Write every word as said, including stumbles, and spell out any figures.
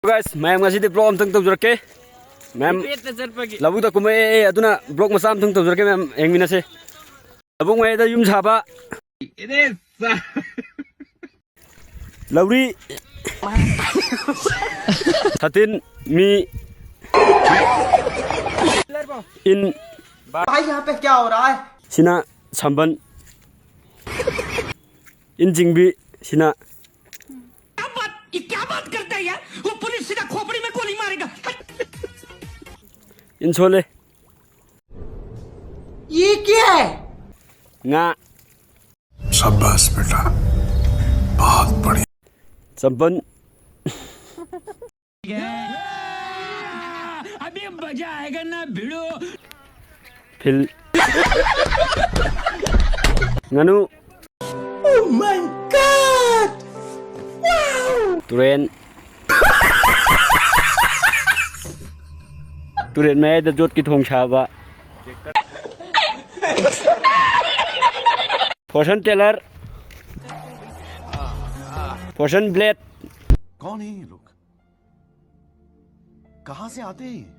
Guys, ꯃꯌꯥꯝ, ꯉꯁꯤꯗꯤ vlog ꯑꯝꯇꯪ ꯇꯧꯖꯔꯛꯀꯦ꯫ ꯃꯌꯥꯝ ꯂꯧꯕꯨꯛꯇ ꯀꯨꯝꯃꯛꯑꯦ, ꯑꯗꯨꯅ vlog ꯃꯆꯥ ꯑꯝꯇꯪ ꯇꯧꯖꯔꯛꯀꯦ, ꯃꯌꯥꯝ ꯌꯦꯡꯃꯤꯟꯅꯁꯦ꯫ ꯂꯧꯕꯨꯛ ꯃꯌꯥꯏꯗ ꯌꯨꯝ ꯁꯥꯕ꯫ ꯂꯧꯔꯤ꯫ ꯁꯥꯇꯤꯟ꯫ ꯃꯤ꯫ ꯏꯟ꯫ भाई, यहाँ पे क्या हो रहा है? ꯁꯤꯅ ꯁꯝꯕꯟ꯫ ꯏꯟ ꯆꯤꯡꯕꯤ꯫ ꯁꯤꯅ꯫ क्या बात, ये क्या बात करता है यार? वो पुलिस सीधा खोपड़ी में गोली मारेगा। ꯏꯟ ꯁꯣꯜꯂꯦ꯫ ये क्या है? ꯉꯥ꯫ शाबाश बेटा, बहुत बढ़िया। ꯆꯝꯄꯜ꯫ अभी मजा आएगा ना भिड़ो। ꯐꯤꯜ꯫ ꯉꯥꯅꯨ꯫ Oh my God! ꯇꯨꯔꯦꯟ꯫ ꯇꯨꯔꯦꯟ ꯃꯌꯥꯏꯗ ꯌꯣꯠꯀꯤ ꯊꯣꯡ ꯁꯥꯕ꯫ ꯐꯣꯔꯁꯟ ꯇꯦꯂꯔ꯫ ꯐꯣꯔꯁꯟ ꯕ꯭ꯂꯦꯗ꯫ कौन है ये लोग? कहाँ से आते हैं ये?